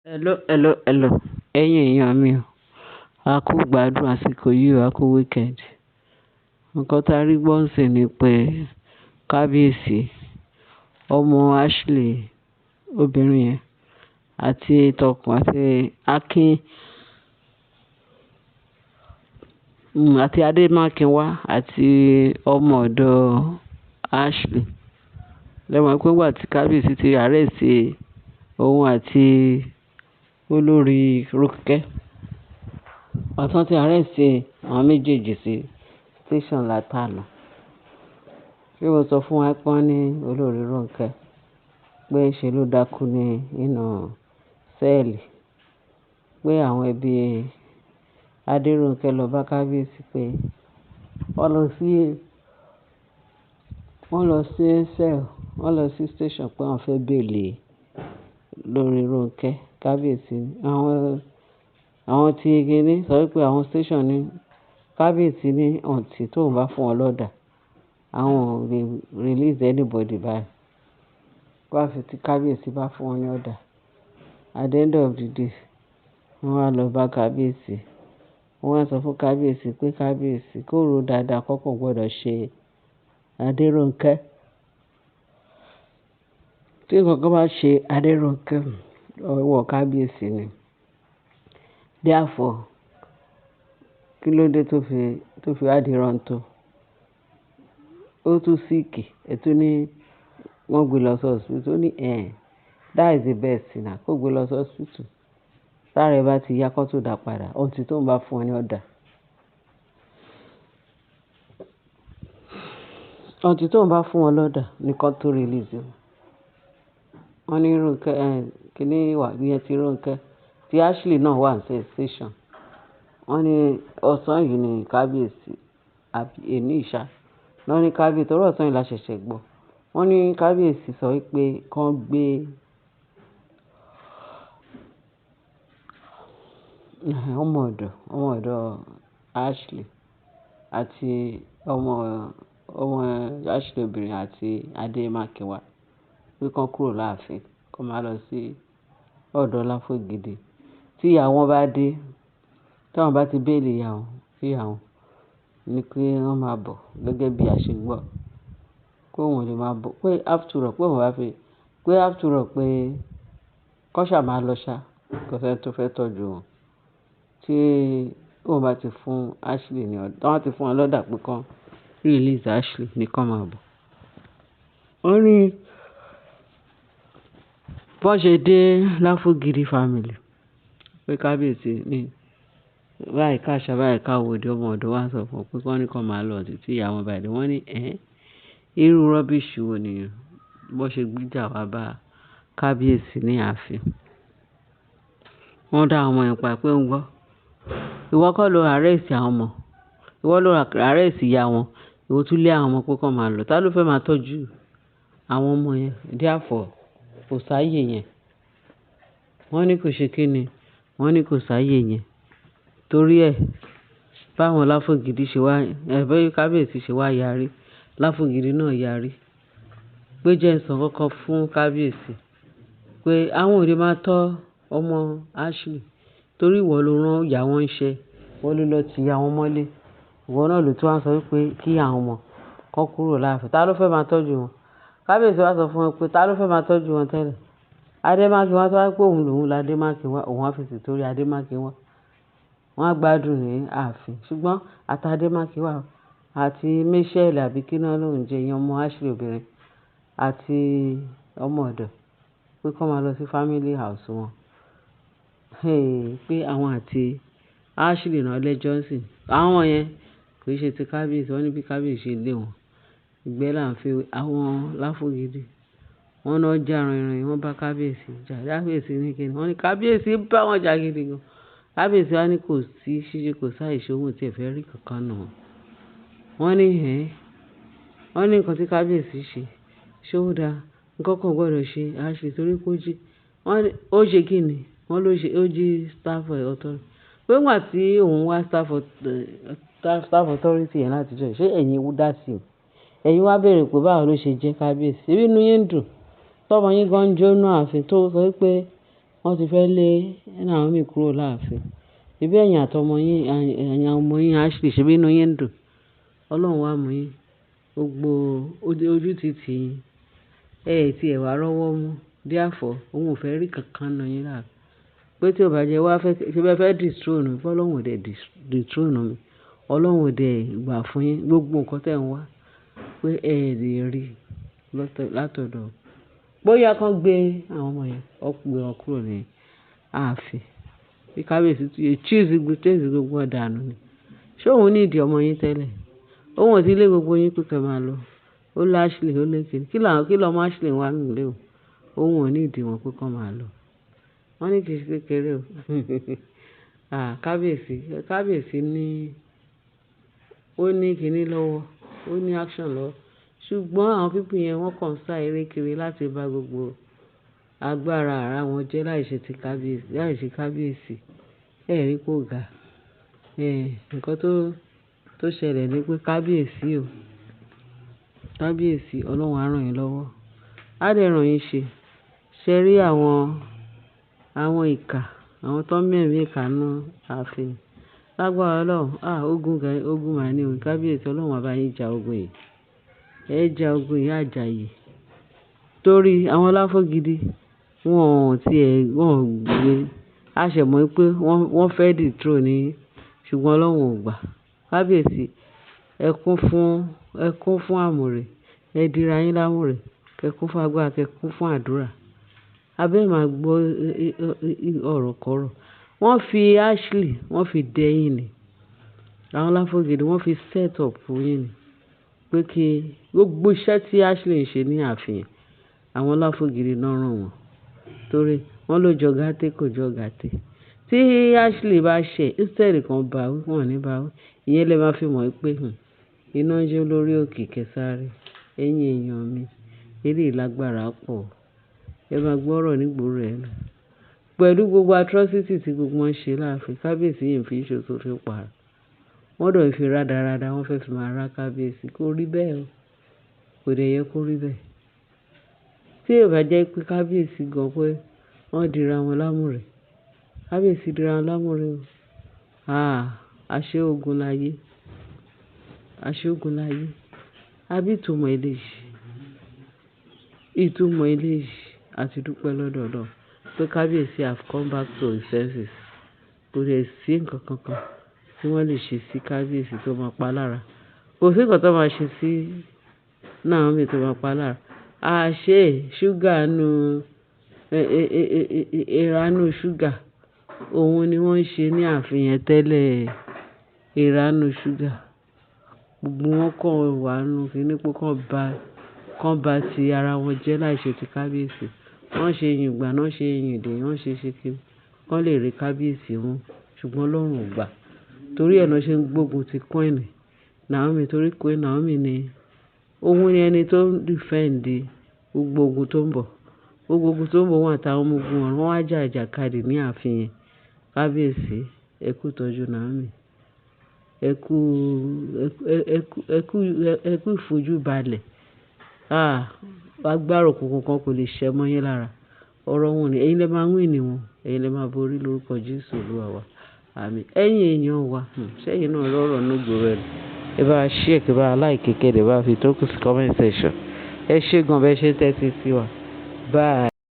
Hello, hello, hello. Ẹ̀yin èèyàn mi o, a kú gbádùn àsìkò yìí o, a kú weekend. Nǹkan tá a rí gbọ́ ǹsìn ni pé Kábíyèsí, ọmọ Ashley obìnrin yẹn àti tọkùn àti Akin, àti Adémákinwá àti ọmọ ọ̀dọ̀ Ashley. Lẹ́mọ̀ pé ìgbà tí Kábíyèsí ti arrest òun àti olórí Rónkẹ́. Ìgbà tí wọ́n ti arrest àwọn méjèèjì sí station látàná. Ṣé mo sọ fún wa pé wọ́n ní olórí Rónkẹ́ pé ṣe ló dákú ní inú sẹ́ẹ̀lì. Pé àwọn ẹbí Adérónkẹ́ lọ bá Kábíyèsí pé wọ́n lọ sí, wọ́n lọ sí cell, wọ́n lọ sí station pé wọ́n fẹ́ bail lórí Rónkẹ́. Kábíyèsí, àwọn, àwọn tí kíní sọ wípé àwọn station ní Kábíyèsí ní until tóun bá fún wọn l'order. Àwọn ò lè release anybody báyìí. Pé àfi tí Kábíyèsí bá fún wọn ní order. At the end of the day, wọ́n wá lọ bá Kábíyèsí. Wọ́n wá sọ fún Kábíyèsí pé Kábíyèsí kó ro dáadáa kó gbọdọ̀ ṣe Adérónkẹ́. Tí nǹkan bá ṣe Adérónkẹ́, ọwọ́ Kábíyèsí ni. Therefore, kí ló dé tó fi wá di rántó? Ó tún sick, ẹ tún ní wọ́n gbé lọ sí hospital. Ó ní "Ẹ̀n, that is the best now. Kó gbé lọ sí hospital. Tára ẹ bá ti yá kó tó dà padà until tóun bá fún wọn ní order. Until tóun bá fún wọn l'order ní kó tó release wọn." Wọ́n ní Rónkẹ́, ẹ́, kíní wà ní ẹ ti Rónkẹ́. Tí Ashley náà wà ní station. Wọ́n ní ọ̀sán yìí ni Kábíyèsí àbí èní ìṣá. Wọ́n ní Kábíyèsí, torí ọ̀sán yìí la ṣẹ̀ṣẹ̀ gbọ́. Wọ́n ní Kábíyèsí sọ wípé kí wọ́n gbé ọmọ ọ̀dọ̀ Ashley àti ọmọ, ọmọ Ashley obìnrin àti Adémákinwá pé kí wọ́n kúrò láàfin, kí wọ́n máa lọ sí ọ̀dọ̀ Láfọ̀gìdì. Tí ìyá wọn bá dé, tí wọ́n bá ti bail ìyá wọn, kí ìyá wọn ní pé wọ́n máa bọ̀ gẹ́gẹ́ bí a ṣe gbọ́. Pé òun ò lè máa bọ̀, pé after all pé òun bá fi, pé after all pé kó ṣà máa lọ ṣá, kò sí ẹni tó fẹ́ tọ́jú wọn. Tí òun bá ti fún Ashley ní order, tí wọ́n ti fún wọn l'order pé kí wọ́n release Ashley ní kí wọ́n máa bọ̀. Wọ́n ní bó ṣe dé Láfọ̀gìdì family pé Kábíyèsí ní báyìí káṣá báyìí káwòdì ọmọ ọ̀dọ̀ wá sọ fún wọn pé kí wọ́n ní kí wọ́n máa lọ títí ìyá wọn bá dé. Wọ́n ní "Ẹ̀n, irú rubbish wo nìyẹn?" Bó ṣe gbéjà wá bá Kábíyèsí ní ààfin. Wọ́n dá àwọn ọmọ yẹn pa pé ń gbọ́. Ìwọ kọ́ ló arrest àwọn ọmọ. Ìwọ ló arrest ìyá wọn. Ìwọ tún lé àwọn ọmọ pé kí wọ́n máa lọ. Ta ló fẹ́ máa tọ́jú àwọn ọmọ yẹn? Therefore, kò sáyé yẹn. Wọ́n ní kò ṣe kín ni. Wọ́n ní kò sáyé yẹn. Torí ẹ, báwọn Láfọ̀gìdì ṣe wá, ẹ bí Kábíyèsí ṣe wá yarí. Láfọ̀gìdì náà yarí. Pé jẹ́ ń sọ nǹkan fún Kábíyèsí pé àwọn ò lè máa tọ́ ọmọ Ashley torí ìwọ ló rán ìyá wọn iṣẹ́. Ìwọ ló lọ ti ìyá wọn mọ́lé. Ìwọ náà ló tún wá sọ wípé kí àwọn ọmọ kó kúrò láàfin. Ta ló fẹ́ máa tọ́jú wọn? Kábíyèsí wá sọ fún wọn pé ta ló fẹ́ máa tọ́jú wọn tẹ́lẹ̀? Adémákinwá tó wá pé òun lòun la Adémákinwá, òun á fi tìtorí Adémákinwá. Wọ́n á gbádùn ní ààfin. Ṣùgbọ́n àti Adémákinwá àti Michelle àbí kí náà ló ń jẹ ìyẹn ọmọ Ashley obìnrin àti ọmọ ọ̀dọ̀ pé kí wọ́n máa lọ sí family house wọn. Hey, pé àwọn àti Ashley náà lẹ́jọ́ sí. Àwọn yẹn kò ṣe ti Kábíyèsí. Wọ́n ní bí Kábíyèsí ṣe lé wọn. Ìgbẹ́ là ń fi àwọn Láfọ̀gìdì. Wọ́n náà já rìnrìn, wọ́n bá Kábíyèsí jà. Kábíyèsí ní kíni. Wọ́n ní Kábíyèsí bá wọn jà gidi gan. Kábíyèsí wá ní kò sí ṣíṣe kò sáì ṣe òun tí ẹ fẹ́ rí kankan nù wọn. Wọ́n ní "Ẹ̀n." Wọ́n ní nǹkan tí Kábíyèsí ṣe, ṣé ó dáa? Nǹkan kan ò gbọdọ̀ ṣe Ashley torí pé ó jí. Wọ́n ní ó ṣe kín ni? Wọ́n ló ṣe, ó jí staff authority. Pé nígbà tí òun wá staff authority yẹn láti jọ, ṣé ẹ̀yin dá sí i? Ẹ̀yin wá béèrè pé báwo ló ṣe jẹ́ Kábíyèsí. Ṣé inú yín dùn? Tọ́mọ yín gan jó nínú ààfin tó sọ wípé Wọ́n ti fẹ́ lé Naomi kúrò láàfin. Ṣebí ẹ̀yin àti ọmọ yín, ẹ̀yin ọmọ yín Ashley, ṣebí inú yín ń dùn. Ọlọ́run wá mú yín. Gbogbo ojú ti tì yín. Ẹ tí ẹ wá rọ́wọ́ mú. Therefore, òun ò fẹ́ rí kankan nínú yín láàfin. Pé tí ó bá jẹ́ wá fẹ́, ṣé bá fẹ́ dethrone mi, pé Ọlọ́run ò dé dethrone mi. Ọlọ́run ò dé gbà fún yín gbogbo nǹkan tí ẹ̀ ń wá pé ẹ lè rí látọ̀dọ̀. Bóyá kán gbé àwọn ọmọ yẹn, ó gbé wọn kúrò ní ààfin. Bí kábíyèsí tí chase gbogbo wọn dànù ni. Ṣé òun need ọmọ yín tẹ́lẹ̀? Òun ò tí lé gbogbo yín pé kí ẹ máa lọ. Ó lé Ashley, ó lé kíni. Kí lọmọ Ashley wá nínú ilé òun? Òun ò need wọn pé kí wọ́n máa lọ. Wọ́n ní kì í ṣe kékeré o. À, kábíyèsí, kábíyèsí ní, ó ní kíní lọ́wọ́, ó ní action lọ́wọ́. Ṣùgbọ́n àwọn people yẹn wọ́n kàn sá eré kiri láti bá gbogbo agbára ara wọn jẹ́ láìṣe ti kábíyèsí, láìṣe kábíyèsí. Ẹ rí pé ó ga. Ẹ̀, nǹkan tó ṣẹlẹ̀ ní pé kábíyèsí o. Kábíyèsí, Ọlọ́run á rán yín lọ́wọ́. Á dẹ̀ rán yín ṣe. Ṣé rí àwọn ìkà, àwọn tó ń mú ẹ̀mí ìkà nínú ààfin. Lágbára Ọlọ́run. À, ogun gan, ogun máa ní o. Kábíyèsí, Ọlọ́run á bá yín ja ogun yìí. Ẹ ja ogun yìí àjàyè. Torí àwọn aláfọgidi, wọ́n ò tí ẹ, wọ́n ò gbé. A ṣẹ̀ mọ̀ pé wọ́n fẹ́ dethrone yín, ṣùgbọ́n Ọlọ́run ò gbà. Kábíyèsí, ẹ kún fún àmùrè. Ẹ dira yín lámùrè. Kẹ kún fún agbára, kẹ kún fún àdúrà. Abẹ́ máa gbọ́ ọ̀rọ̀ kọ́rọ̀. Wọ́n fi Ashley, wọ́n fi dẹ yín ni. Àwọn aláfọgidi wọ́n fi set up fún yín ni. Pé kí gbogbo iṣẹ́ tí Ashley ń ṣe ní ààfin, àwọn aláfọgidi náà rán wọn. Torí wọ́n ló jọ gàtè kò jọ gàtè. Tí Ashley bá ṣẹ̀, instead kan bá wí, wọ́n ò ní bá wí. Ìyẹn lẹ máa fi mọ̀ pé, iná ń jó lórí òkè Kẹsàrì. Ẹ̀yin èèyàn mi, eléyìí lágbára pọ̀. Ẹ máa gbọ́rọ̀ nígboro ẹnu. Pẹ̀lú gbogbo atrocity tí gbogbo wọn ṣe láàfin, kábíyèsí yìí ń fi ṣoṣo fi para. Wọ́n dẹ̀ fi rádaràda, wọ́n fẹ́ fi máa rá kábíyèsí. Kò rí bẹ́ẹ̀ o. Kò dẹ̀ yẹ kó rí bẹ́ẹ̀. Tí ò bá jẹ́ pé kábíyèsí gan pé wọ́n dira wọn lámùrè. Kábíyèsí dira wọn lámùrè o. À, àṣé ogun láyé. Àṣé ogun láyé. Àbí ìtumọ̀ eléyìí? Ìtumọ̀ eléyìí, a ti dúpẹ́ lọ́dọ̀ Ọlọ́run pé kábíyèsí have come back to his senses. Kò dẹ̀ sí nǹkan kankan tí wọ́n lè ṣe sí kábíyèsí tó máa pa lára. Kò sí nǹkan tó máa ṣe sí Naomi tó máa pa lára. Àṣé ṣúgà nù, èèrà nù ṣúgà. Òun ni wọ́n ń ṣe ní ààfin yẹn tẹ́lẹ̀. Èèrà nù ṣúgà. Gbogbo wọn kàn wà nínú kíní pé kán ba ti ara wọn jẹ́ láìṣe ti kábíyèsí. Wọ́n ṣe yùngbà, wọ́n ṣe yùndè, wọ́n ṣe kíni. Kán lè rí kábíyèsí mú. Ṣùgbọ́n Ọlọ́run ò gbà. Torí ẹ náà ṣe ń gbógun ti Queen Naomi torí Queen Naomi ni òun ni ẹni tó ń defend gbogbo ogun tó ń bọ̀. Gbogbo ogun tó ń bọ̀ wọ́n àtàwọn ọmọ ogun wọn, wọ́n wá jà ìjàkadì ní ààfin yẹn. Kábíyèsí, ẹ kú ìtọ́jú Naomi. Ẹ kú, ẹ kú, ẹ kú, ẹ kú ìfojúbalẹ̀. Ah, agbára òkùnkùn kan kò lè ṣẹ́ mọ́ yín lára. Ọ̀rọ̀ wọn ni, ẹ̀yin lẹ máa win wọn, ẹ̀yin lẹ máa borí lórúkọ Jésù Olúwa wa. Àmín. Ẹ̀yin èèyàn wa, ṣé ẹ̀yin náà rọ̀rọ̀ nígboro ẹnu. Ẹ bá share, kí ẹ bá like, kí ẹ dẹ̀ bá fi tó kù sí comment section. Ẹ ṣé gan bẹ́ẹ̀ ṣe ń tẹ́tí sí wa. Bye.